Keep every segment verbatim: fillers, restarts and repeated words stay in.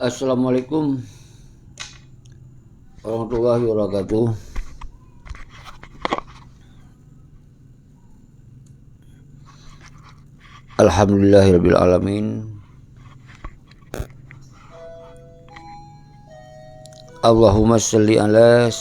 Assalamualaikum warahmatullahi wabarakatuh. Alhamdulillahirabbil alamin. Allahumma shalli ala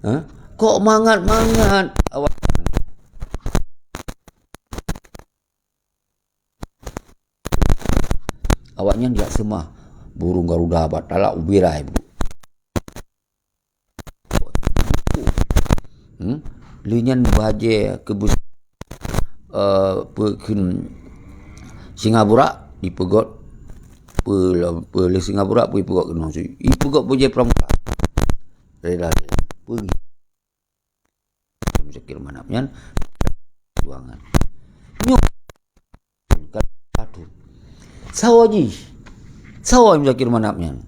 Ha? Kok mangat-mangat awak? Awaknyan jak seumah burung garuda bak talak ubé rai. Hmm? Lheueh nyan bajée keu bus-, eh, pe-, kheun singa burak dipeugöt, pe-, pe-, lé singa burak pe-, ipeugöt keunoe su-, ipeugöt bajée pramuka. Rela-rela. Peugöt. Muzakir Manaf nyan perjuangan. Nyoe Sawa jih. Sawa Muzakir Manaf nyan.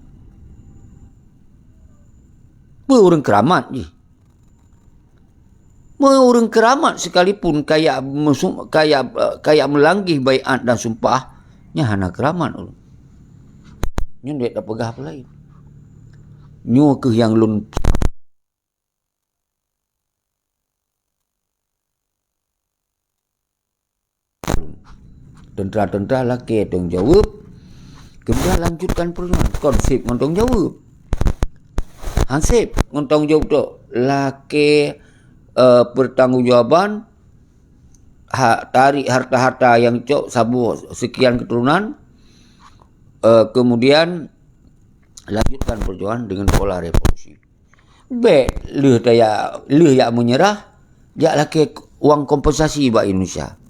Peue ureuëng keuramat jih. Meunyoe ureuëng keuramat sekalipun kaya meusum-, kaya, kaya meulanggih baiat dan sumpah, nyan hana keuramat ureuëng. Nyan dek tapeugah peue laén. Nyoe keuh nyang lôn Teuntara-teuntara lakée tanggung jaweueb, keumudian lanjutkan peurjuangan. Kon seb ngon tanggung jaweueb. Han seb ngon tanggung jaweueb tu lakée, eh, pertanggungjawaban ha-, tarik harta-harta nyang cok saboh sekian keuturonan, eh, keumudian lanjutkan peurjuangan dengan pola revolusi. Bék lheueh taya-, lheueh jak meunyeurah, jak lakée wang kompensasi bak Indonesia.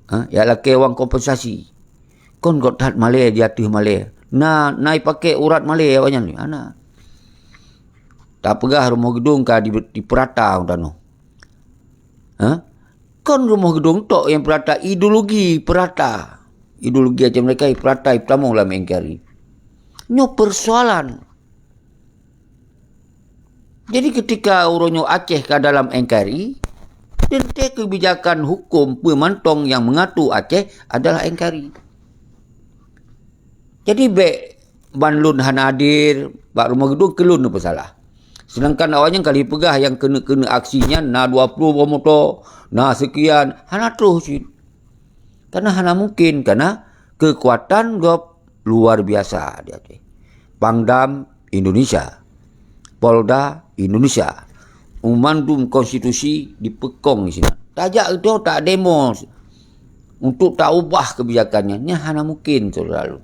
Ha, jak lakée wang kompensasi. Kon göt that malée di ateueh malée. Na, na ipaké urat malée awaknyan lé. Hana. Tapeugah rumoh geudong ka di, dipeurata tanoh. Ha? Kon rumoh geudong tok nyang peurata, ideologi peurata. Ideologi Aceh Merdeka peurata, itamong lam N K R I. Nyoe persoalan. Jadi, ketika uroe nyoe Aceh ka dalam N K R I, teuntée kebijakan hukum peue mantong nyang meungatur Aceh adalah N K R I. Jadi, bék ban lôn hana hadir bak rumoh geudong keu lôn neupeusalah. Sedangkan awaknyan ka lheueh peugah nyang keuneuk-keuneuk aksi nyan na dua ploh boh moto, na seukian, hana troh cit. Karena hana mungkin, karena keukuatan gob luar biasa di Aceh. Pangdam Indonesia, Polda Indonesia, meumandum konstitusi dipeukong di sinan. Tajak geutanyoe tak demo untuk taubah kebijakan nyan, nyan hana mungkin, saudara.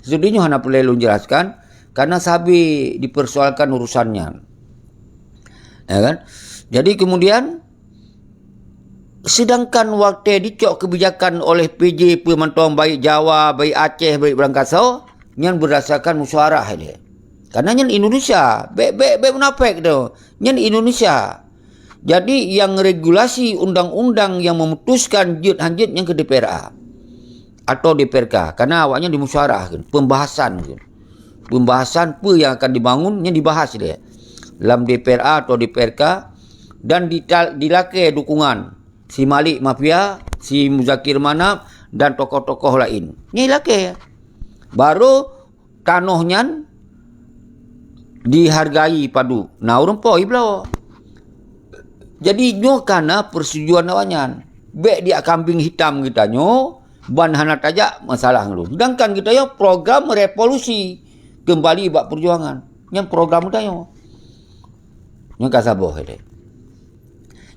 Seudeh nyoe hana peureulée lôn jelaskan, karena sabe dipersoalkan urusan nyan. Ya kan? Jadi kemudian, sedangkan watée dicok kebijakan oleh P J peue mantong, baik Jawa, baik Aceh, baik Brangkaso, nyan berdasarkan musyawarah dia. Karena nyan Indonesia, bék, bék, bék munafék tu. Nyan Indonesia. Jadi, nyang regulasi undang-undang nyang memutuskan jeuet han jeuet nyan keu D P R A atau D P R K. Karena awaknyan dimusyawarahkan, pembahasan. Pembahasan peue nyang akan dibangun, nyan dibahas dia lam D P R A atau D P R K dan dital-, dilakée dukungan si Malik Mafia, si Muzakir Manaf dan tokoh-tokoh laén. Nyan ilakée. Baru tanoh nyan dihargai padub. Na ureuëng po ibloe. Jadi, nyoe ka na persetujuan awaknyan. Bék diak kambing hitam geutanyoe, ban hana tajak masalah ngon lôn. Sedangkan geutanyoe program revolusi keumbali bak perjuangan. Nyan program geutanyoe. Nyan ka saboh ilée.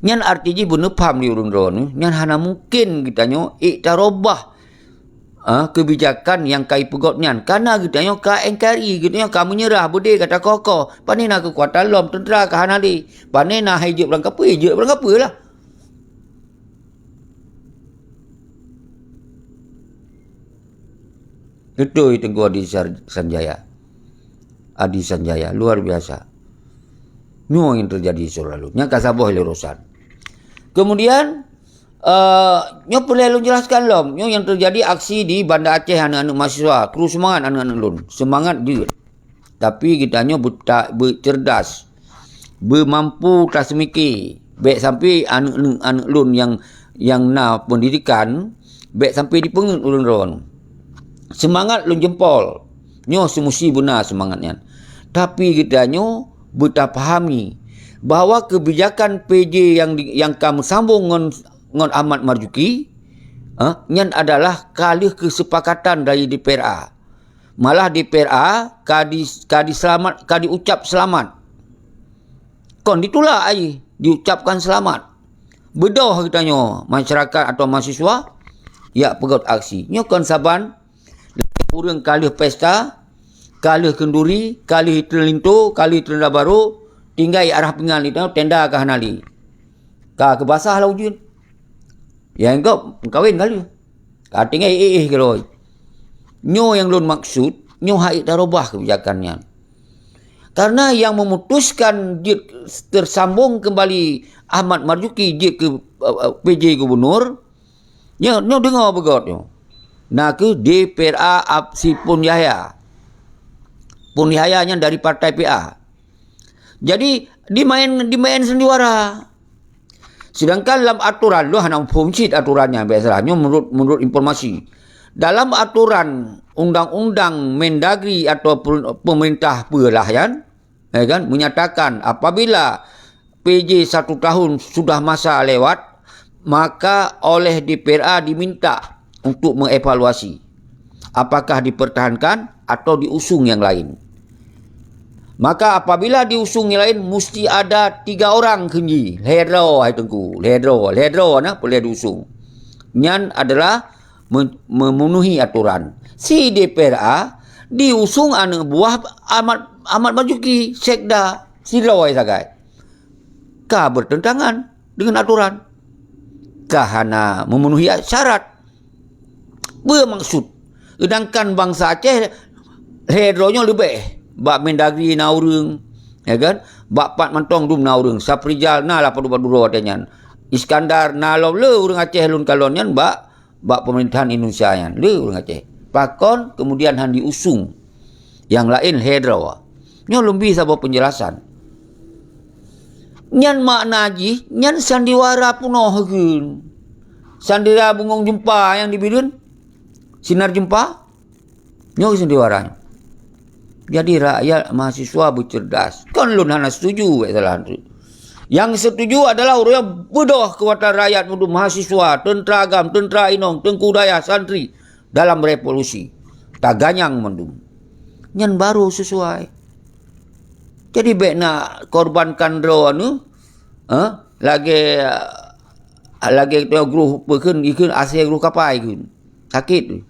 Nyan arti jih beuneupham di ureuëng droeneuh, nyan hana mungken geutanyoe ék tarobah, ah, keubijakan nyang ka ipeugöt nyan. Kana geutanyoe ka N K R I, geutanyoe ka meunyeurah beudé gata koh-koh. Pané na keukuatan lom, teuntra ka hana lé. Pané na hai jeuet barangkapeue, jeuet barangkapeue lah. Beutôi Teungku Adi Sar-, Sanjaya. Adi Sanjaya, luar biasa. Nyoe nyang teujadi, saudara lôn. Nyan ka saboh lé urosan. Kemudian, eh, nyoe peureulée lôn jelaskan lom. Nyoe nyang teujadi aksi di Banda Aceh, aneuëk-aneuëk mahasiswa. Kru seumangat aneuëk-aneuëk lôn. Seumangat jeuet. Tapi geutanyoe beuta-, beucerdas, beumampu taseumiké. Bék sampoe aneuëk-aneuëk lôn nyang, nyang na peundidikan, bék sampoe jipeungeut ureuëng droen. Seumangat lôn jempol. Nyoe seumusi beuna seumangat nyan. Tapi geutanyoe beutapahami bahwa keubijakan P J nyang di, nyang ka meusambong ngon, ngon Ahmad Marzuki, eh, nyan adalah ka lheueh keusepakatan dari D P R A. Malah D P R A ka di, ka diseulamat, ka diucap seulamat. Kon ditulak ai, diucapkan selamat. Beudôh geutanyoe masyarakat atau mahasiswa yak peugét aksi. Nyoe kon saban ureuëng ka lheueh pesta, ka lheueh kenduri, ka lheueh teunlinto, ka lheueh tenda barô, tinggai arah pingan itu tenda ka hana lé. Ka keubasah lam ujeuen. Nyang gob meukawen ka lheueh. Ka tinggai éh-éh keudroe. Nyoe nyang lôn maksud, nyoe hak tarubah keubijakan nyan. Karena nyang memutuskan jeuet tersambung kembali Ahmad Marzuki jeuet keu, eh, eh, P J gubernur, nyoe, nyoe deungoe beugét nyoe. Na kheueh D P R A Ap-, si Pon Yahya. Pon Yahya nyan dari partai P A. Jadi, dimain, dimain sandiwara. Sedangkan lam aturan, lôn hana muphom cit aturan nyan, biasalah nyoe menurut, menurut informasi. Dalam aturan undang-undang Mendagri atau pe-, pemerintah peue lah nyan, ya kan, menyatakan apabila P J satu tahun sudah masa lewat, maka oleh D P R A diminta untuk mengevaluasi apakah dipertahankan atau diusung yang lain. Maka apabila diusung yang lain, mesti ada tiga orang kheun jih. Lhèe droe, hai Teungku. Lhèe droe. Lhèe droe na peureulèe diusung. Nyan adalah me-, memenuhi aturan. Si D P R A diusung aneuk buah Ahmad, Ahmad Marzuki, sekda, sidroe sagai. Ka bertentangan dengan aturan. Ka hana memenuhi syarat. Peue maksud? Sedangkan bansa Aceh, lhèe droe nyoe leubeh. Bak Mendagri na ureuëng, ya kan? Bak pat mantong dum na ureuëng. Safrizal na lah padub-padub droe watèe nyan. Iskandar na lom le ureuëng Aceh lôn kalon nyan bak, bak pemerintahan Indonesia nyan. Le ureuëng Aceh. Pakon kemudian han diusung nyang laén lhèe droe? Nyoe lôn bri saboh penjelasan. Nyan makna jih, nyan sandiwara peunoh kheun. Sandiwara bungong jeumpa nyang dibireuen, sinar jeumpa, nyoe sandiwara nyoe. Jadi rakyat mahasiswa beucerdas. Kon lôn hana setuju, bèk salah. Nyang setuju adalah ureuëng beudôh keukuatan rakyat mandum, mahasiswa, teuntra agam, teuntra inong, teungku dayah, santri dalam revolusi. Taganyang mandum. Nyan baru sesuai. Jadi bèk na korbankan droe nyoe, eh, lagèe, lagèe teuh gruh peukheun, ikheun asèe gruh kapai kheun. Sakét.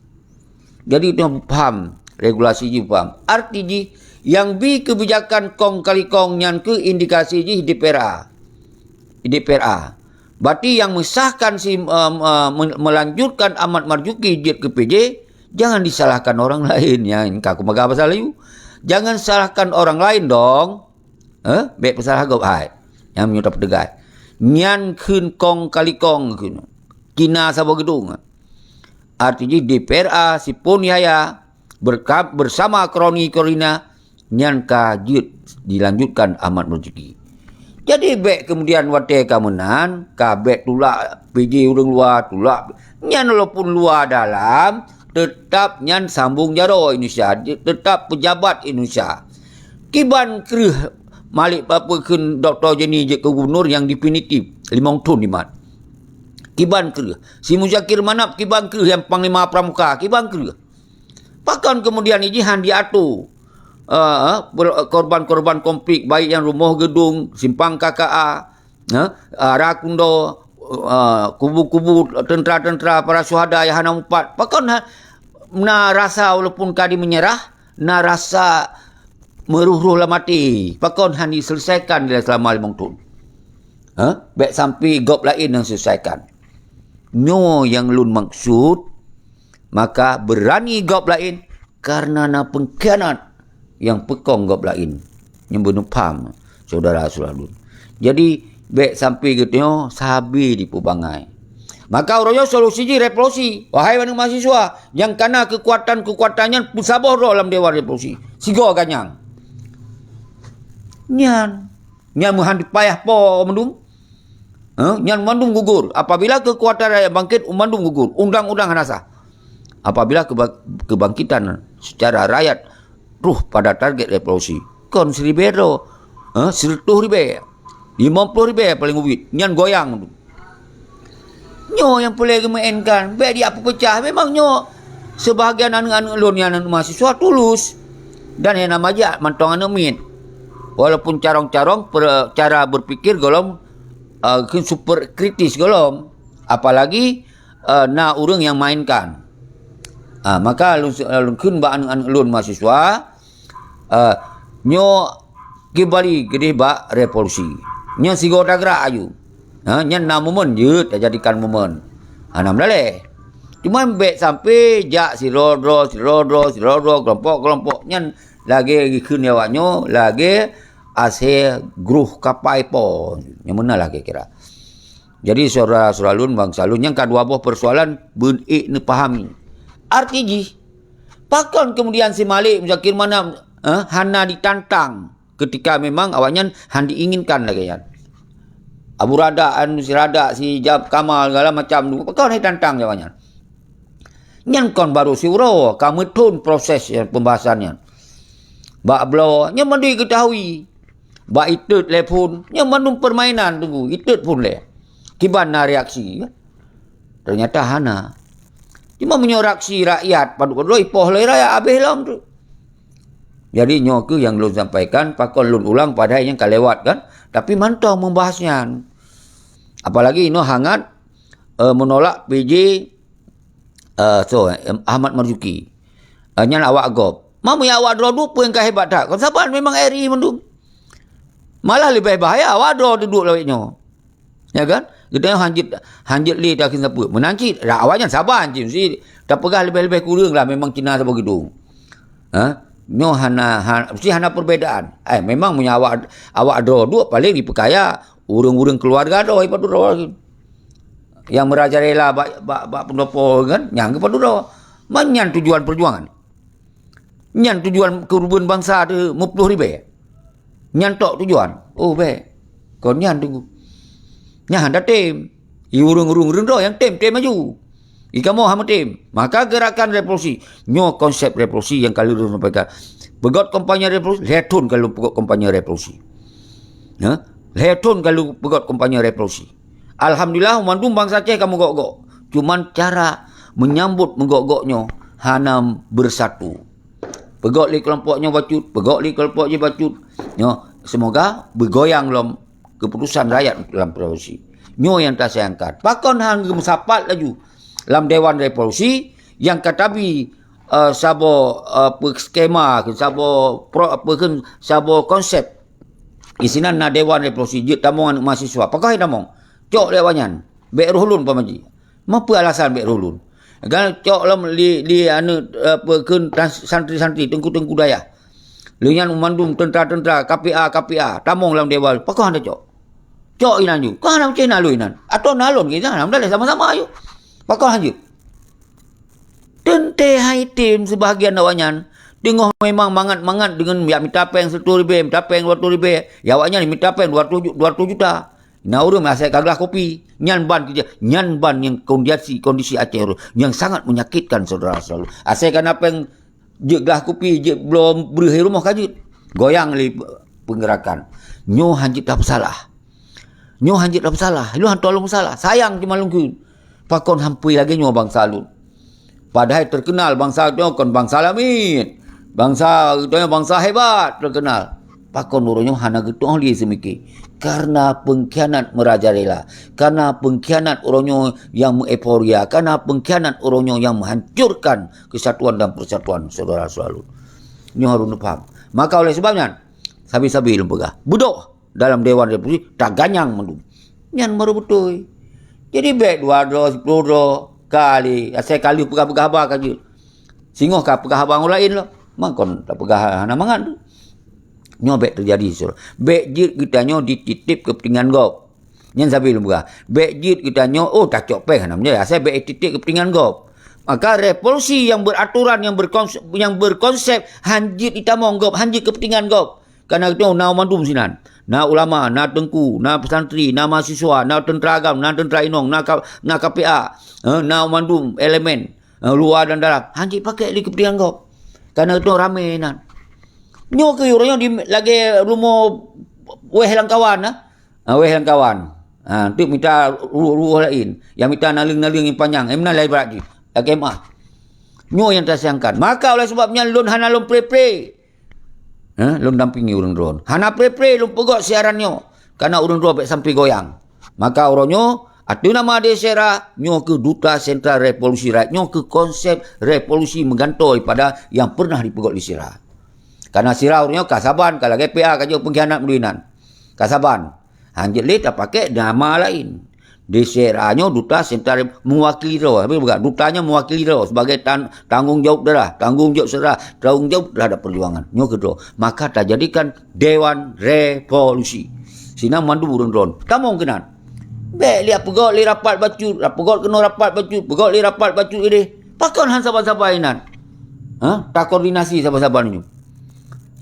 Jadi teuh paham, regulasi jih paham. Arti jih, nyang bi keubijakan kong kali kong nyan kheueh indikasi jih D P R A. D P R A. Berarti nyang meusahkan si, em, em, me-, melanjutkan Ahmad Marzuki jeuet keu P J, jangan disalahkan orang lain. Nyan ka kupeugah bahasa Melayu. Jangan salahkan orang lain dong. Eh, bèk peusalah gob hai. Nyang meunyoe tapeuteugah. Nyan kheun kong kali kong kheun. Cina saboh geudong. Arti jih D P R A si Pon Yahya berka-, bersama kroni-kronina nyan ka jeuet dilanjutkan Ahmad Marzuki. Jadi bèk kemudian watèe ka meunan, ka bèk tulak P J ureuëng luwa, tulak nyan walaupun luwa dalam, teutap nyan sambong jaroe Indonesia, teutap pejabat Indonesia. Kiban kreueh Malik Pape kheun Doktor Jenny jeuet keu gubernur nyang definitif, limong thon jimat. Kiban kreueh. Si Muzakir Manaf kiban kreueh nyang panglima pramuka, kiban kreueh. Pakon kemudian jih han diatur, eh, ber-, korban-korban konflik, baik nyang rumoh geudong, simpang K K A, eh, Ara Kundo, eh, kubu-kubu teuntra-teuntra para syuhada nyang hana mupat. Pakon ha-, na rasa walaupun ka dimenyerah, na rasa meuroh-roh lam até. Pakon han diselesaikan dilèe selama limong thon? Hah? Bèk sampai gob laén nyang selesaikan. Nyoe nyang lôn maksud, maka beurani gob laén kareuna na peungkhianat nyang peukong gob laén. Nyoe beuneupham, syedara-syedara lôn. Jadi, bèk sampai geutanyoe sabe dipeubangai. Maka uroe nyoe solusi jih revolusi. Wahai banmandum mahasiswa, nyang kana keukuatan-keukuatan nyan peusaboh droe lam Dewan Revolusi. Sigoe ganyang. Nyan. Nyan meuhan dipayah po mandum. Eh, nyan mandum gugur. Apabila keukuatan rakyat bangkit, mandum gugur. Undang-undang hana sah. Apabila keba-, kebangkitan secara rakyat troh pada target revolusi, kon siribèe droe, eh, sireutôh ribèe, limong ploh ribèe paleng ubit, nyan goyang tu. Nyoe nyang peureulèe geumeu'ènkan, bèk jipeupeucah. Memang nyoe seubahagian aneuk-aneuk lôn nyang aneuk mahasiswa tulus dan nyang na majak mantong aneuk miet. Walaupun carông-carông per-, cara berpikir gohlom, eh, kheun super kritis gohlom. Apalagi, eh, na ureuëng nyang mainkan. Ah, maka lôn, lôn kheun bak aneuëk-aneuëk lôn mahasiswa, eh, nyoe keumbali keudeh bak revolusi. Nyan sigoe tagrak aju. Ha, nyan na momen jeuet tajadikan momen. Hana meulale. Cuma bék sampai jak sidroe-droe, sidroe-droe, sidroe-droe, kelompok-kelompok nyan lagée geukheun awak nyoe, lagée asée gruh kapai po. Nyang meunan lah kira-kira. Jadi, syedara-syedara lôn, bansa lôn, nyang ka dua boh persoalan beuék neupahami. Arti jih, pakon kemudian si Malik Muzakir Manaf, eh, hana ditantang ketika memang awaknyan han diinginkan lagée nyan? Abu Radak, anu, si Radak, si Jab Kamal, segala macam tu, pakon ditantang awaknyan? Nyan kon baru siuroe, ka meuthon proses pembahasan nyan. Bak bloe, nyan mandum geutahui. Bak itot lé phon, nyan mandum permainan teungku, itot phon lé. Kiban na reaksi, kan? Ternyata hana. Cuma meunyoe reaksi rakyat padub keudroe ipoh lé rakyat habéh lom tu. Jadi nyoe keuh nyang lôn sampaikan, pakon lôn ulang padahai nyang ka lewat kan. Tapi mantong membahas nyan. Apalagi inoe hangat, eh, menolak P J, eh, so, eh, Ahmad Marzuki. Eh, nyan awak gob. Mamu ya awak droe duek peue nyang ka hebat that. Kon saban memang R I mandum. Malah leubeh bahaya awak droe duek lawét nyoe. Ya kan? Geutanyoe hanjeuet, hanjeuet lé takheun sapeue. Meunan cit, awaknyan saban cit. Mesti tapeugah leubeh-leubeh kureueng lah memang Cina saboh geudong. Ha? Nyoe hana, ha, mesti hana perbedaan. Eh, memang meunyoe awak, awak droe duek paléng jipeukaya ureuëng-ureuëng keuluwarga droe, ipat droe lagi. Nyang meurajalela bak, bak, bak pendopo kan, nyang geupat droe. Man nyan tujuan perjuangan. Nyan tujuan keureubeuen bansa teuh meuploh ribée. Nyan tok tujuan. Oh, bék. Kon nyan teungku. Nyan hana tem. I ureuëng-ureuëng droe nyang tem, tem aju. I kamoe hana tem. Maka gerakan revolusi. Nyoe konsep revolusi nyang ka lheueh lôn sampaikan. Peugöt kampanye revolusi, lhèe thon ka lôn peugöt kampanye revolusi. Ha? Lhèe thon ka lôn peugöt kampanye revolusi. Alhamdulillah, mandum bansa Aceh ka meugöt-göt. Cuman cara menyambut meugöt-göt nyoe hana bersatu. Peugöt lé kelompok nyoe bacut, peugöt lé kelompok jih bacut. Nyoe, semoga beugoyang lom keputusan rakyat lam revolusi. Nyoe nyang tasayangkan. Pakon han geumeusapat laju lam Dewan Revolusi nyang ka tabi, eh, saboh, eh, pe-, skema, saboh pro-, apa kheun, saboh konsep. Di sinan na Dewan Revolusi, jeuet tamong aneuëk mahasiswa. Pakon han tamong? Cok lé awaknyan. Bék roh lôn pamaji. Meupeu alasan bék roh lôn? Kan cok lom li, li anu, eh, apa kheun trans-, santri-santri, teungku-teungku dayah. Lheueh nyan mandum teuntra-teuntra, K P A, K P A, tamong lam dewan. Pakon hana cok? Cok inan ju. Kon hana meucéh na lôn inan. Atau na lôn ke inan, alhamdulillah sama-sama ayu. Pakon hana jeuet? Teuntée hai tem seubahagian awaknyan teungoh memang mangat-mangat deungon jak mita péng siratoh ribée, mita péng dua ratoh ribée. Ya awaknyan mita péng dua ratoh ju-, dua ratoh juta. Na ureuëng asai ka glah kopi, nyan ban keujah, nyan ban nyang kondisi, kondisi Aceh nyang sangat menyakitkan syedara-syedara. Asai ka na péng jeuet glah kopi, jeuet bloe breueh rumoh ka jeuet. Goyang lé peugerakan. Nyoe han jeuet tapeusalah. Nyoe han jeuet tapeusalah. Lôn han tolong salah. Sayang cuma lôn kheun. Pakon hampôi lagée nyoe bansa lôn. Padahai teukeunal bansa geutanyoe kon bansa lamiet. Bansa geutanyoe bansa hebat teukeunal. Pakon uroe nyoe hana geutuoh lé seumike. Karena pengkhianat merajalela. Karena pengkhianat uroe nyoe nyang meueuforia. Karena pengkhianat uroe nyoe nyang menghancurkan kesatuan dan persatuan syedara-syedara lôn. Nyoe harôh neupaham. Maka oleh sebab nyan, sabe-sabe lôn peugah. Beudôh! Dalam Dewan Revolusi taganyang mandum. Nyan baru beutôi. Jadi bék dua droe, siploh droe, kali, asai ka lheueh peugah-peugah haba ka jeuet. Singoh ka peugah haba ngon laén lom. Mangkon tapeugah hana mangat tu. Nyoe bék teujadi, syedara. Bék jeuet geutanyoe dititip keupeuntengan gob. Nyan sabe lôn peugah. Bék jeuet geutanyoe, oh, tacok péng hana meunyoe, asai bék titip keupeuntengan gob. Maka revolusi yang beraturan, yang berkons-, yang berkonsep, han jeuet ditamong gob, han jeuet keupeuntengan gob. Kana geutanyoe na mandum sinan. Na ulama, na teungku, na pesantri, na mahasiswa, na teuntra agam, na teuntra inong, na ka-, na K P A, eh, na mandum elemen, eh, luwa dan dalam. Han jeuet pakai lé keupeuntengan gob. Kana geutanyoe ramé nan. Nyoe keuh uroe nyoe di, lagée rumoh wéh lam kawan, eh. Ah, wéh lam kawan. Ah, tu mita ruoh-ruoh laén. Nyang mita naleueng-naleueng nyang panyang. Eh, meunan lah ibarat jih. Lagée meuah. Nyoe nyang tasayangkan. Maka oleh sebab nyan lôn hana lôn pre-pre. Ha, lôn dampingi ureuëng droe. Hana pre-pre lôn peugöt siaran nyoe, karena ureuëng droe bék sampai goyang. Maka uroe nyoe, ateueh nama Desera, nyoe keuh Duta Sentral Revolusi Rakyat, nyoe keuh konsep revolusi meugantoe daripada nyang pernah dipeugöt lé sira. Karena sira uroe nyoe ka saban, ka lagée P A ka jeuet pengkhianat meudeh inan. Ka saban. Hanjeuet lé tapakai nama laén. Desera nyoe Duta Sentral meuwakili droe. Tapi bukan, Duta nyoe meuwakili droe sebagai tan-, tanggong jaweueb darah, tanggong jaweueb seura, tanggong jaweueb terhadap perjuangan. Nyoe keuh droe. Maka tajadikan Dewan Revolusi. Sinan mandum ureuëng droe. Tamong keunan. Bék liak peugöt lé rapat bacut, peugöt keunoe rapat bacut, peugöt lé rapat bacut ideh. Pakon han saban-saban inan? Ha? Takoordinasi saban-saban nyoe.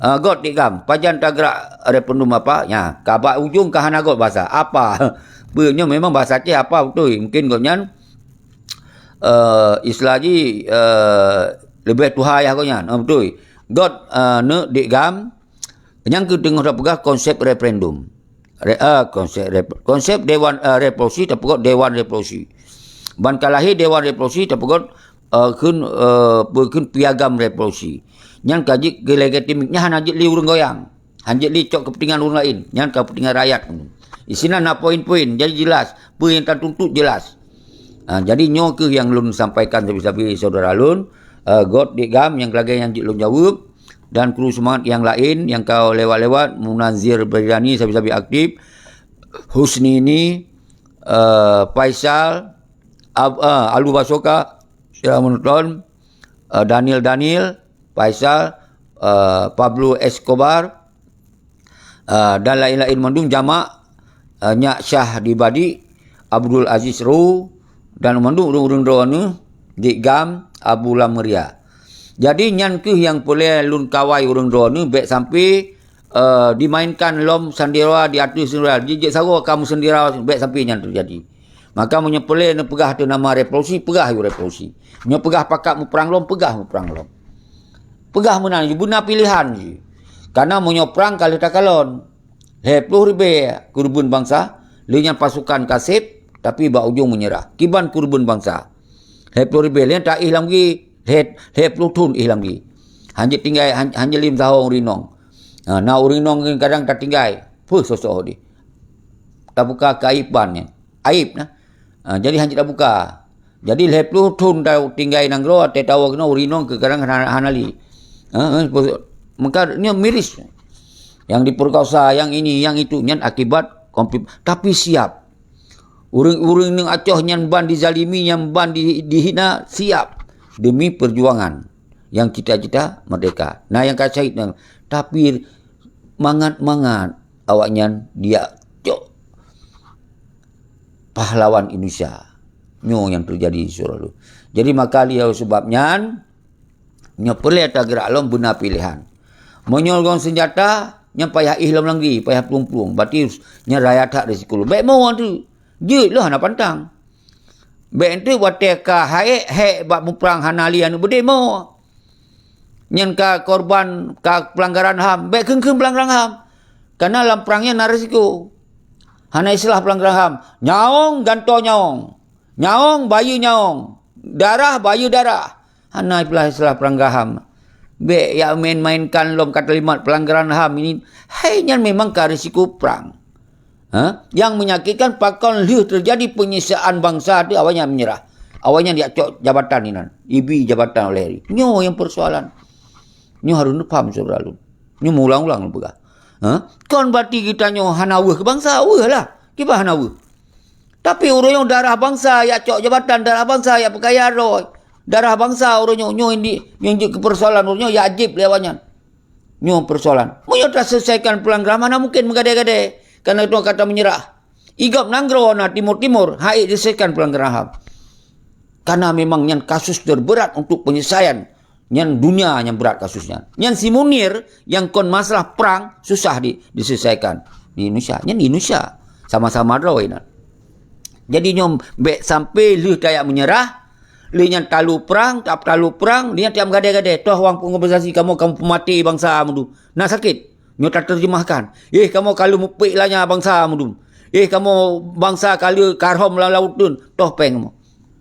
Ah, göt dik gam, pajan tagerak referendum apa? Nya, ka bak ujong ka hana göt basa. Apa? Peue nyoe memang basa Aceh apa beutôi? Mungkin gobnyan, eh, istilah jih, eh, leubeh tuha yah gobnyan. Oh, beutôi. Göt, eh, neuk dik gam, nyang keuh teungoh tapeugah konsep referendum. Re-, ah, konsep rep-, konsep dewan, ah, revolusi tapeugöt Dewan Revolusi. Ban ka lahé Dewan Revolusi tapeugöt, ah, kheun, ah, peue kheun Piagam Revolusi. Nyan ka jeuet keu legitimik, nyan hana jeuet lé ureuëng goyang. Han jeuet lé cok keupeuntengan ureuëng laén, nyan ka keupeuntengan rakyat. Di sinan na poin-poin, jadi jelas, peue nyang tatuntut jelas. Ah, jadi nyoe keuh nyang lôn sampaikan sabe-sabe syedara lôn, ah, göt dik gam nyang lagée nyan jeuet lôn jaweueb, dan kru seumangat nyang laén nyang ka lewat-lewat, Munazir Baridani sabe-sabe aktif, Husnini, eh, Faisal, Ab-, eh, Alu Basoka, sira menonton, eh, Daniel Daniel, Faisal, eh, Pablo Escobar, eh, dan laén-laén mandum jamak, eh, Nyak Syah di Badik, Abdul Aziz Ru, dan mandum ureuëng-ureuëng droeneuh, Dik Gam, Abu Lam Meuria. Jadi nyan keuh nyang peureulée lôn kawai ureuëng droeneuh bék sampai, eh, dimainkan lom sandera di ateueh sandera. Jijak sagoe kamoe sandera bék sampai nyan teujadi. Maka meunyoe peureulée neupeugah ateueh nama revolusi, peugah yue revolusi. Nyoe peugah pakat muprang lom, peugah muprang lom. Peugah meunan, beuna pilehan jih. Karena meunyoe prang ka lheueh takalon, lhée ploh ribée keureubeuen bansa, lheueh nyan pasukan ka seb, tapi bak ujong meunyeurah. Kiban keureubeuen bansa. Lhée ploh ribée, lheueh nyan taéh lam gui, lhée, lhée ploh thon éh lam gui. Hanjeuet tinggai, han-, hanjeuet lé meusaho ureuëng inong. Ha, na ureuëng inong kadang tatinggai, peue soe-soe deh. Tabuka keu aib ban nyan. Aib nah. Ha, jadi hanjeuet tabuka. Jadi lhée ploh thon tatinggai nanggroe, watée tawoe keunoe ureuëng inong keu kadang hana, hana lé. Ha, ha, maka nyoe miris. Yang diperkosa, yang ini, yang itu, nyan akibat konflik. Tapi siap. Ureuëng-ureuëng nyang acoh nyan ban dizalimi, nyan ban di-, dihina, siap demi perjuangan yang cita-cita merdeka. Nah, nyang ka syahid nyan, tapi mangat-mangat awaknyan diacok pahlawan Indonesia. Nyoe nyang teujadi di Suralu. Jadi maka lé sebab nyan, nyoe peureulée tagerak lom beuna pilehan. Meunyoe gong seunjata, nyan payah éh lom lam gui, payah plueng-plueng. Berarti nyan raya that risiko lom. Bék mo tu. Jeuet lom hana pantang. Bék tu watée ka haék-haék bak muprang hana lé aneuëk beudemo. Nyan ka korban ka pelanggaran ham. Bék kheun-kheun pelanggaran ham. Karena lam prang nyan na risiko. Hana istilah pelanggaran ham. Nyawöng gantoe nyawöng. Nyawöng bayeue nyawöng. Darah bayeue darah. Hana istilah-istilah pelanggaran ham. Bék yak main-mainkan lom kalimat pelanggaran ham ini. Hai nyan memang ka risiko prang. Ha? Yang menyakitkan pakon lheueh terjadi penyiksaan bangsa tu awaknyan menyerah. Awaknyan diacok jabatan inan. Ibi jabatan oleh ri. Nyoe yang persoalan. Nyoe harus neupaham syedara lôn. Nyoe meuulang-ulang lôn peugah. Ha? Kon berarti geutanyoe hana weueh keu bangsa, weueh lah. Kiban hana weueh. Tapi ureuëng nyang darah bangsa yak cok jabatan, darah bangsa yak peukaya droe. Darah bangsa ureuëng nyoe, nyoe yang di, nyang jeuet keu persoalan ureuëng nyoe yak jép lé awaknyan. Nyoe persoalan. Meunyoe taselesaikan pelanggaran mana mungkin meugadée-gadée. Karena itu kata menyerah. Igop nanggroe na timur-timur, hai diselesaikan pelanggaran ham. Karena memang nyan kasus terberat untuk penyelesaian. Nyan dunia nyang brat kasus nyan. Nyan si Munir nyang kon masalah prang susah di, diselesaikan di Indonesia. Nyan di Indonesia. Sama-sama droe nyan. Jadi nyoe bék sampai lheueh tayak menyerah, lheueh nyan talu prang, tak talu prang, lheueh nyan tiap meugadée-gadée, toh wang pengompensasi kamoe, kamoe peumaté bangsa meudum. Na sakét. Nyoe taterjemahkan, "Eh, kamoe ka lheueh mupék lanya bangsa meudum. Eh, kamoe bangsa ka lheueh karhom lam laôt teun, toh péng kamoe."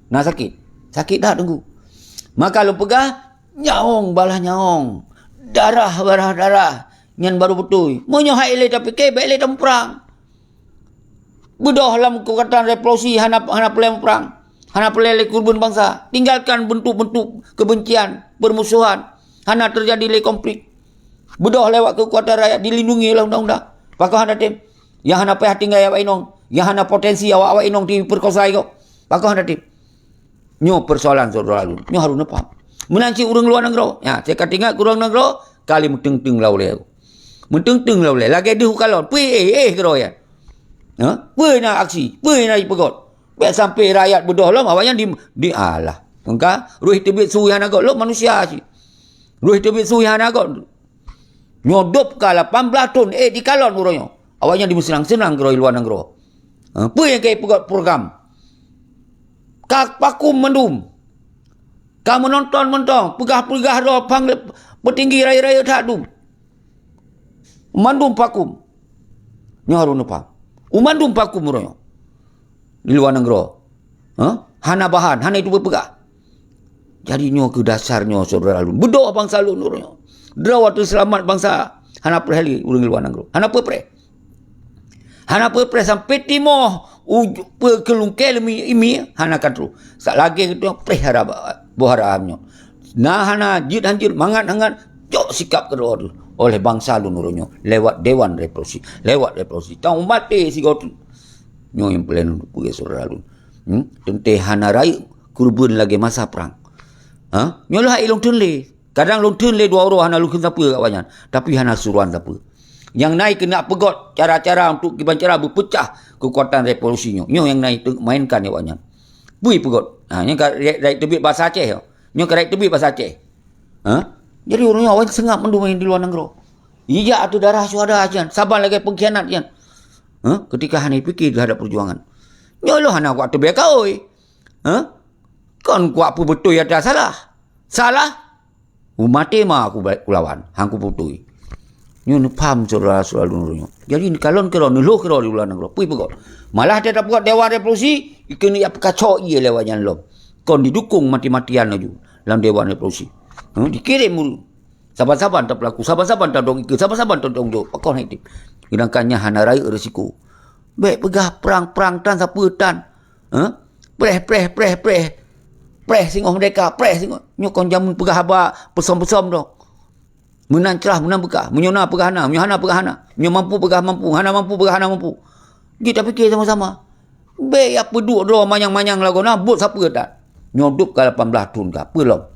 Na sakét. Sakét that teungku. Maka lôn peugah, nyawöng balah nyawöng. Darah balah darah. Nyan baru beutôi. Meunyoe hai lé tapike, bék lé tamuprang. Beudôh lam keukuatan revolusi hana, hana peureulée muprang. Hana peureulée lé keureubeuen bansa. Tinggalkan bentuk-bentuk kebencian, permusuhan. Hana teujadi lé konflik. Beudôh lewat keukuatan rakyat dilindungi oleh undang-undang. Pakon hana tem? Nyang hana payah tinggai awak inong, nyang hana potensi awak-awak inong diperkosa iko. Pakon hana tem? Nyoe persoalan syedara lôn. Nyoe harôh neupaham. Meunan cit ureuëng luwa nanggroe. Nya, saya ka teuingat keu ureuëng nanggroe, ka lheueh meuteung-teung lam ulée. Meuteung-teung lam ulée. Lagée deuh u kalon. Peue éh, éh keudroe nyan. Ha? Peue na aksi? Peue na jipeugét? Bék sampai rakyat beudôh lom, awaknyan di, di, alah. Engka, rôh teubiet su nyang hana göt, lom manusia cit. Rôh teubiet su nyang hana göt. Nyoe dub ka lapan blaih thon, éh, di kalon uroe nyoe. Awaknyan dimeuseunang-seunang keudroe luwa nanggroe. Ha, peue nyang ka jipeugét program? Ka vakum mandum. Ka meunonton-meunton, peugah-peugah droe pang-, peutinggi rayeuk-rayeuk that dum. Mandum vakum. Nyoe harôh neupaham. U mandum vakum uroe nyoe. Di luwa nanggroe. Ha? Hana bahan, hana itu peugah. Jadi nyoe keuh dasar nyoe syedara lôn. Beudôh bansa lôn uroe nyoe. Droe watée seulamat bansa hana peureulée ureuëng luwa nanggroe. Hana peureulée. Hana peureulée sampai timoh uj-, peu keulungkée leumi imi hana ka troh. Sak lagée geutanyoe preh hara boh hara nyoe. Na hana jeuet hanjeuet mangat-hangat cok sikap keudroe teuh oleh bansa lôn uroe nyoe lewat dewan revolusi, lewat revolusi. Tang maté sigoe teuk. Nyoe nyang peureulée lôn peugah syedara lôn. Hmm? Teuntée hana rayeuk keureubeuen lagée masa prang. Ha? Nyoe lheueh hai lôn theun lé. Kadang lôn theun lé dua uroe hana lôn kheun sapeue awaknyan, tapi hana suruhan sapeue. Nyang na keuneuk peugét cara-cara untuk kiban cara beupeucah keukuatan revolusi nyoe. Nyoe nyang na teuk mainkan awaknyan. Peue peugét? Ha, nyoe ka rayeuk teubiet basa Aceh nyoe. Nyoe ka rayeuk teubiet basa Aceh. Ha? Jadi ureuëng nyoe awaknyan seungab mandum nyang di luwa nanggroe. Ijak ateueh darah syuhada nyan, saban lagée pengkhianat nyan. Ha? Ketika hana pike terhadap perjuangan. Nyoe lôn hana kuat teubiet kaôi. Ha? Kon kuat peubeutôi ata salah. Salah? Umaté ma aku ba-, kulawan, han kupeutôi. Nyoe neupaham syedara-syedara lôn nyoe. Jadi kalon keudroe, neulhôh keudroe di luwa nanggroe. Peue peugét? Malah teutab peugét dewan revolusi, ikeuneuk jak peukacok ié lewat nyan lom. Kon didukong mati-matian laju lam dewan revolusi. Ha, dikirém ureuëng. Saban-saban tapeulaku, saban-saban tadong ikeue, saban-saban tadong jok. Pakon hai tem? Seudangkan nyan hana rayeuk risiko. Bék peugah prang-prang tan sapeue tan. Ha? Preh, preh, preh, preh. Preh singoh merdeka, preh singoh. Nyoe kon jameun peugah haba peusom-peusom dong. Meunan crah, meunan beukah. Meunyoe na peugah na, meunyoe hana peugah hana. Meunyoe mampu peugah mampu, hana mampu peugah hana mampu. Jeuet tapike sama-sama. Bék jak peuduek droe manyang-manyang lagoe na, buet sapeue that. Nyoe dub ka lapan blaih thon ka, peue lom.